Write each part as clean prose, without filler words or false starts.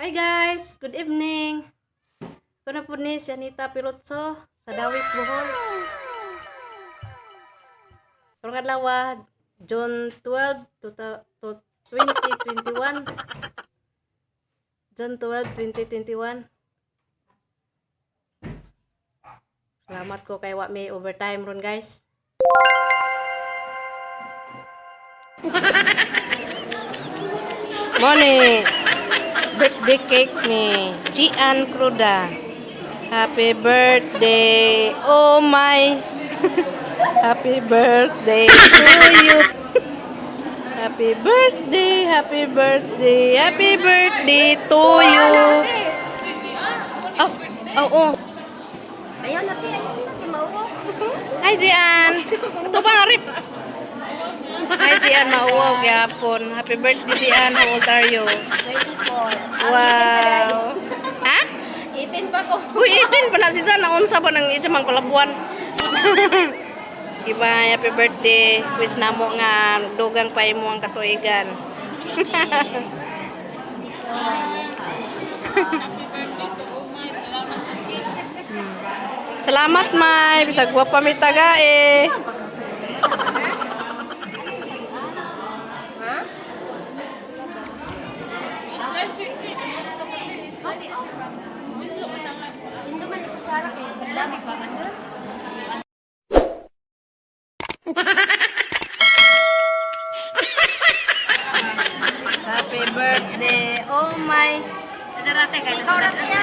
Hi guys, good evening. Ako na po ni si Anita Pirotso sa Dawis, Bohol. Karong adlaw, June 12 to 2021. June 12, 2021. Salamat ko kay wa may overtime ron, guys. Morning. Birthday cake ni Gian Cruda. Happy birthday, oh my. Happy birthday to you. Happy birthday, happy birthday, happy birthday to you. Oh. Ayaw natin, ayaw natin, mauok. Hi, Gian. Ito ba ang rip? Hi, Gian, mauwaw gyapon. Happy birthday, Gian. How old are you? 24. Wow. Ha? 18 pa ko. Uy, 18 pa na si Jan. Naunsa pa nang ito mang palabuan. Iba, happy birthday. Wish namo nga dugang pa imo ang katuigan. Salamat, May. Bisag wa pa mi taga eh. Ha? Hindi man ito kutsara kay lami pa man. Happy birthday. Oh my.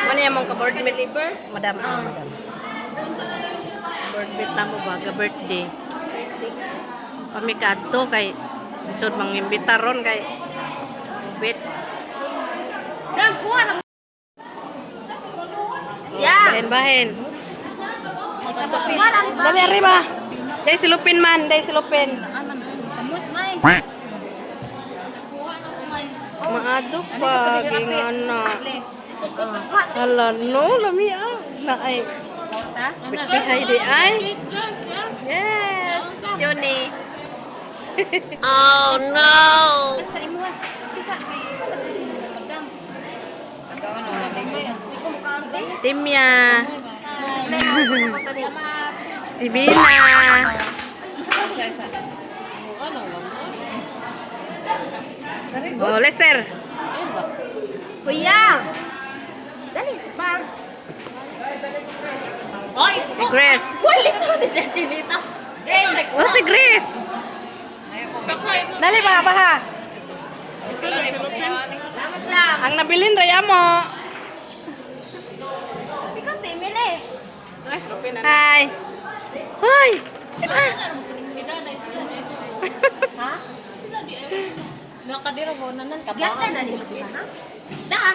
Ano yung mong ka-board mate? Madam. Ah, madam. Board mate na mo ba? Ka-birthday. Kami kadto kay lisod mangimbita ron kay bit. Dam, kuha na. Yeah. Bahin bahin. Kuha na. Dali arriba. Dai silupin man, dai silupin. Kamot may. Maadto pa gingana. Hala no, lami ah. Na ay. Birthday ay di ay. Yes, Yoni. Sa imo ha. Isa kay Madam. Di ko mukaante. Timya. Stevina. Oh, Lester. Kuya. Dali sa bar. Oy, Grace. Wala ni si Atinita. Grace. Oh, si Grace. Dali ba, baha. Salamat lang. Ang nabilin ray amo. Ikaw, Timile. Hi. Hi. Ha? Nakadira mo na nan Gata na ni sila, ha? Da.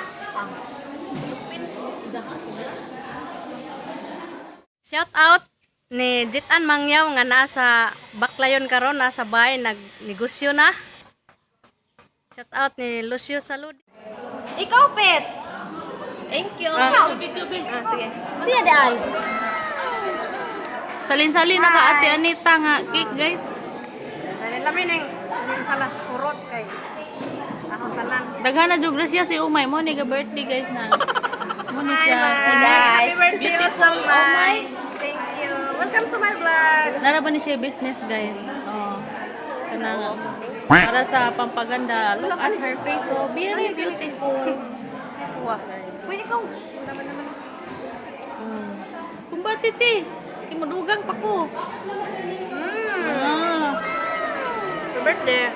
Shout out ni Jitan Mangyaw nga nasa Baclayon karon, nasa bahay nagnegosyo na. Shout out ni Lucio Salud. Ikaw, Pet. Thank you. Ah. Tubig, tubig. Ah, sige. Siya di ay. Salin-salin na ka Ate Anita nga cake, guys. Dali lami ning ning sala kurot kay akong tanan. Daghan na jud grasya si Umay mo ni ga birthday, guys, na. Mo ni Hi, siya. bye. Guys. Happy birthday, Beautiful Awesome Mai. Thank you. Welcome to my vlog. Nara ba ni siya business, guys? Oh. Kanang para sa pampaganda. Look at her face. Oh, very beautiful. Wah. Uy, ikaw. Kumbati ti. Kimudugang pa ko. Ah. Happy birthday.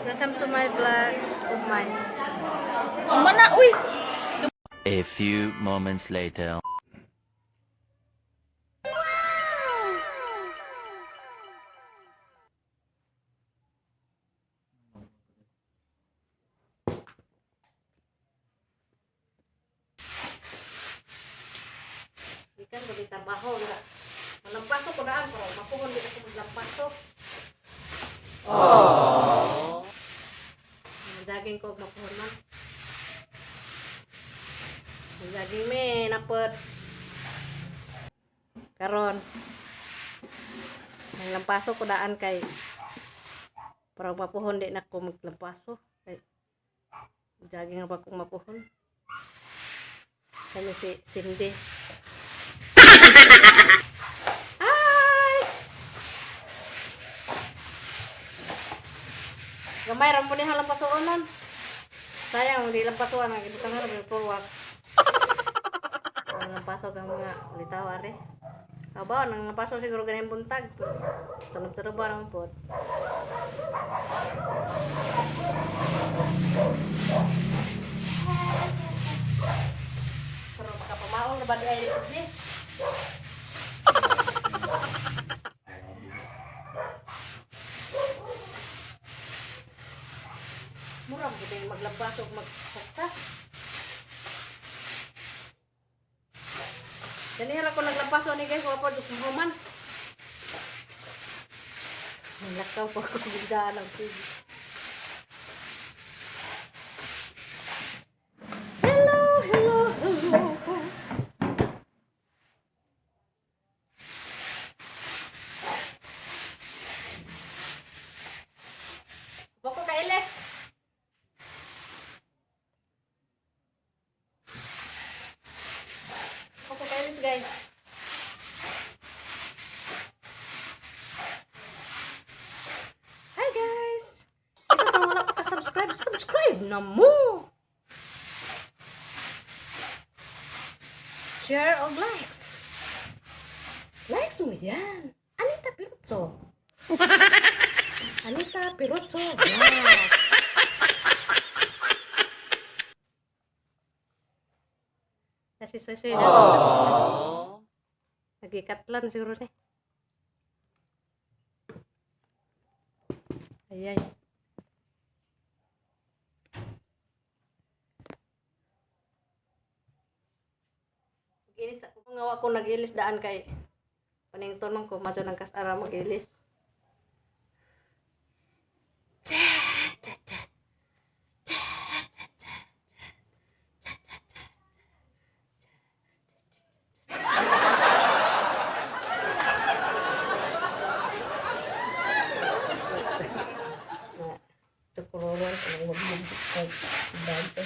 Welcome to my vlog. Oh my. Mana uy. A few moments later. Ikan ko di trabaho nga. Malampaso ko daan pero mapuhon di ako maglampaso. Aww. Daging ko mapuhon man. Daging me napod. Karon. Nanglampaso ko daan kay para mapuhon di na ko maglampaso. Kay Jogging na ba kung mapuhon. Kami si Cindy. Hi! Gamay ra mo ni halang pasuonan. Sayang hindi lang pasuan ang ibutang ra ng full wax. Ang lampaso ang mga litaw are. Abaw nang lampaso siguro ganing buntag. Tunog-tunog ba naman po. Pero makapamaong na ba di ay ni? Mura mo gid maglabas og magsaksak. Ganihira ko naglampaso ni guys, wa pa jud human. Nalakaw pa ko bigdaan ang tubig. Hello, hello, hello. Boko ka Eles. Boko ka Eles, guys. Hi guys. Isa pang wala pa ka-subscribe, subscribe na mo. Share og likes. Likes mo yan. Anita Pirutso. Anita Pirutso. Vlog. Kasi susoy na. Nagikatlan siguro ni. Ayan. Mag-ilis ako. Nga ako nag-ilis daan kay paning tunong ko mato ng kasara mag-ilis. Cha cha cha. Cha cha cha. Cha cha cha. Na tsukururan ang wag mo sa bante.